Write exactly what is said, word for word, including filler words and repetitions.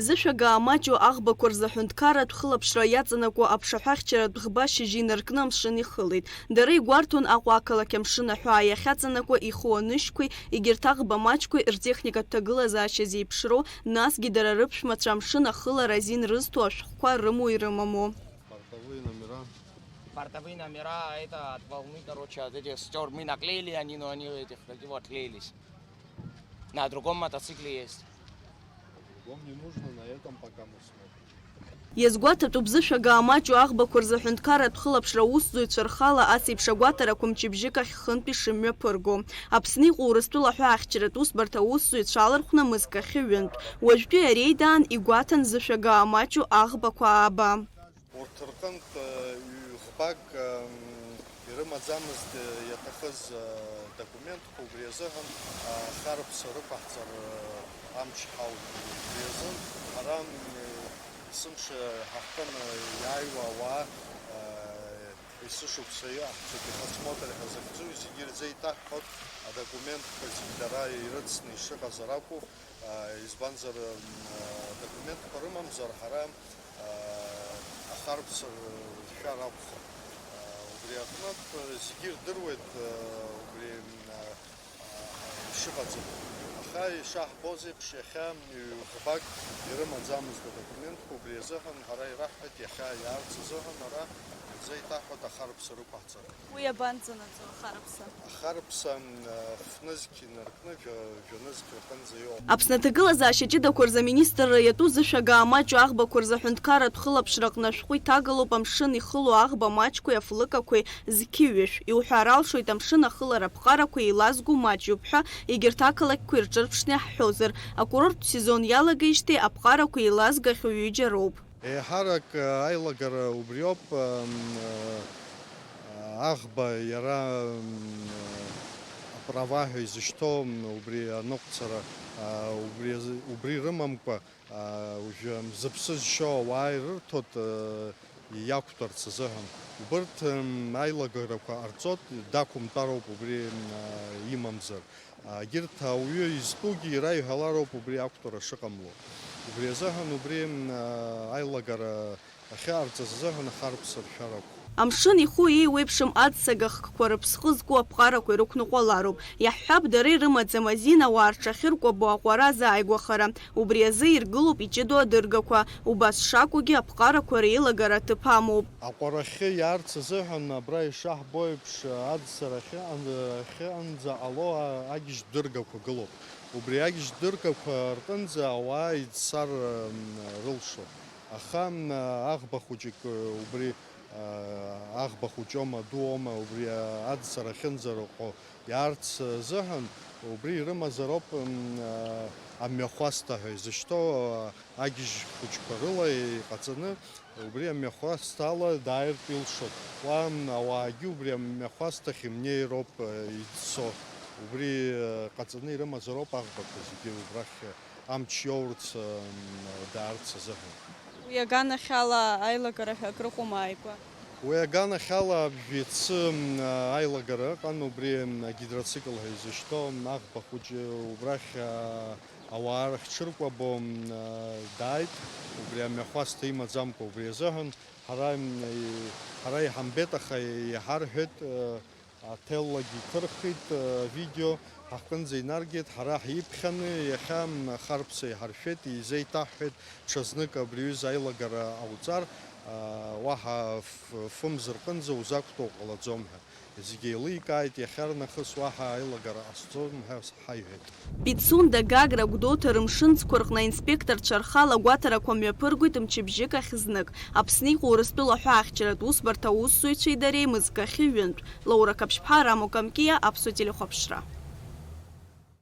Зышәагаа маҷу аӷбақәа рзы аҳәынҭқарратә хылаԥшра иаҵанакуа аԥшаҳәахьчаратә ӷба шьыжьы инаркны амшын ихылеит. Дара игәарҭон Аҟәа ақалақь амшын аҳәаа иахьаҵанакуа иху анышьқәеи егьырҭ аӷба маҷқәеи ртехникатә ҭагылазаашьа зеиԥшроу, насгьы дара рыԥшәмацәа амшын ахылара азин рызҭо ашәҟәқәа рымоу ирымаму. Портовые номера. Портовые номера, это от волны, короче, от этих стёр. Мы наклеили, они, но они этих, эти вот клеились. На другом мотоцикле есть. Другом не нужно, на этом пока мы смотрим. Иазгәаҭатәуп зышәагаа маҷу аӷбақәа рзы аҳәынҭқарратә хылаԥшра аусзуҩцәа рхала ас еиԥш агәаҭарақәа мчыбжьык ахь хынтә ишымҩаԥырго. Аԥсны иҟоу Урыстәыла аҳәаахьчаратә усбарҭа аусзуҩцәа алархәны мызкахьы ҩынтә. Уажәтәи ареид аан игәаҭан зышәагаа маҷу аӷбақәа ааба. Урҭ рҟынтә, э, ҩ-ӷбак, м, ирымаӡамызт, э, иаҭахыз, э, документқәа, убри азыҳәан, э, ахарԥса рықәаҳҵар, э, амч ҳауит. Убри азын ҳара, м, э, есымша ҳахҭан, э, иааиуа ауаа, э, есышықәса иҟаҳҵо техосмотр ҳәа захьӡу зегьы ирзеиҭаҳҳәоит адокументқәа зегьы дара ирыцны ишыҟазар акәу. Избанзар, документқәа рымамзар, ҳара ахарԥсыр шәар акәхап. Убри аҟнытә зегьы ирдыруеит убри ишыҟаҵатәу. Аха ишаҳбоз еиԥш, иахьа ҩ-ӷбак ирымаӡамызт адокументқәа, убри азыҳәан ҳара ираҳҳәеит, иахьа иаарц азыҳәан ара ирзеиҭаҳҳәоит ахарԥсыр ықәаҳҵар. Уи абанӡанаӡо, ахарԥса? Ахарԥса, м, фнызқь инаркны, жәа-, жәанызқь рҟынӡа иоуп. Аԥсны аҭагылазаашьа ҷыдақәа рзы аминистрра иатәу зышәагаа маҷу аӷбақәа рзы аҳәынҭқарратә хылаԥшраҟны ашәҟәы иҭагалоуп амшын ихыло аӷба маҷқәеи афлыкақәеи зқьи ҩышә. Иуҳәар алшоит, амшын ахылара аԥҟарақәа еилазго маҷҩуп ҳәа, егьырҭ ақалақьқәа ирҿырԥшны иаҳҳәозар, акурорттә сезон иалагеижьҭеи аԥҟарақәа еилазгахьоу ҩыџьа роуп. Еиҳарак, э, аилагара убриоуп, э, м, э, аӷба иара, м, э, аправа ҳәа изышьҭоу, м, убри аныҟәцара, э, убри азы, убри рымамкәа, э, уажәы, м, зыԥсы зшьо ауаа ирырҭоит, э, иақәтәарц азыҳәан. Убырҭ, м, аилагарақәа ҟарҵоит, дақәымтәароуп убри, м, э, имамзар. Егьырҭ ауаҩы изтәугьы иара иҳәалароуп убри ақәтәара шыҟамло. Убри азыҳәан убри, м, аилагара ахьыҟарҵаз азыҳәан ахарԥ сыршәар акәхап. Амшын иху еиуеиԥшым аӡсагахкқәа рыԥсхы зку аԥҟарақәа ирықәныҟәалароуп. Иаҳҳәап, дара ирымаӡам азин ауаа рҽахьыркәабо аҟәара азааигәахара. Убри азы иргылоуп иҷыдоу адыргақәа. Убас шакәугьы, аԥҟарақәа реилагара аҭыԥ амоуп. Аҟәарахьы иаарц азыҳәан, абра ишаҳбо еиԥш, аӡсара ахьыҟан-, ахьыҟанӡа ҟало а-, агьежьтә дыргақәа гылоуп. Убри агьежьтә дыргақәа рҟынӡа ауаа иӡсар, м, рылшоит. Аха, м, аӷба хәыҷык, убри, а, аӷба хәыҷома, дуома, убри, а, аӡсара ахьынӡарыҟо иаарц азыҳәан, убри ирымазароуп, м, а, амҩахәасҭа ҳәа изышьҭоу, а, агьежь хәыҷқәа рыла иҟаҵаны, убри амҩахәасҭала дааиртә илшоит. Уа ауаагьы убри амҩахәасҭахь имнеироуп, э, иӡсо. Убри, э, ҟаҵаны ирымазароуп аӷбақәа зегьы убрахь, э, амч иоурц, э, м, даарц азыҳәан. Уи аганахьала аилагара ҳәа акрыҟоума ааигәа? Уи аганахьала абжеицы, м, аилагара ыҟан, убри, м, агидроцикл ҳәа изышьҭоу, м, аӷба хәыҷы убрахь, а, ауаа рахьҽыркәабо, м, а, дааит, убри амҩахәасҭа имаӡамкәа, убри азыҳәан ҳара, м, и-, ҳара иҳамбеит, аха иҳарҳәеит, а, ателлагьы иҭырхит, а, видео ҳахкынӡа инаргеит, ҳара ҳиԥхьаны, иахьа, м, харԥса иҳаршәеит, изеиҭаҳҳәеит, ҽазнык абри аҩыза аилагара ҟауҵар, а, уаҳа ф-, фымз рҟынӡа узақәтәоу ҟалаӡом ҳәа. Зегьы еиликааит, иахьарнахыс уаҳа аилагара ҟасҵом ҳәа ҳаиҳәеит. Пицунда, Гагра, Гәдоуҭа рымшынҵқәа рҟны аинспекторцәа рхала агәаҭарақәа мҩаԥыргоит мчыбжьык ахь знык. Аԥсны иҟоу Урыстәыла аҳәаахьчаратә усбарҭа аусзуҩцәеи дареи мызкахьы ҩынтә. Лаура Қаԥшьԥҳа, Рамо Камкиа, Аԥсуа телехәаԥшра.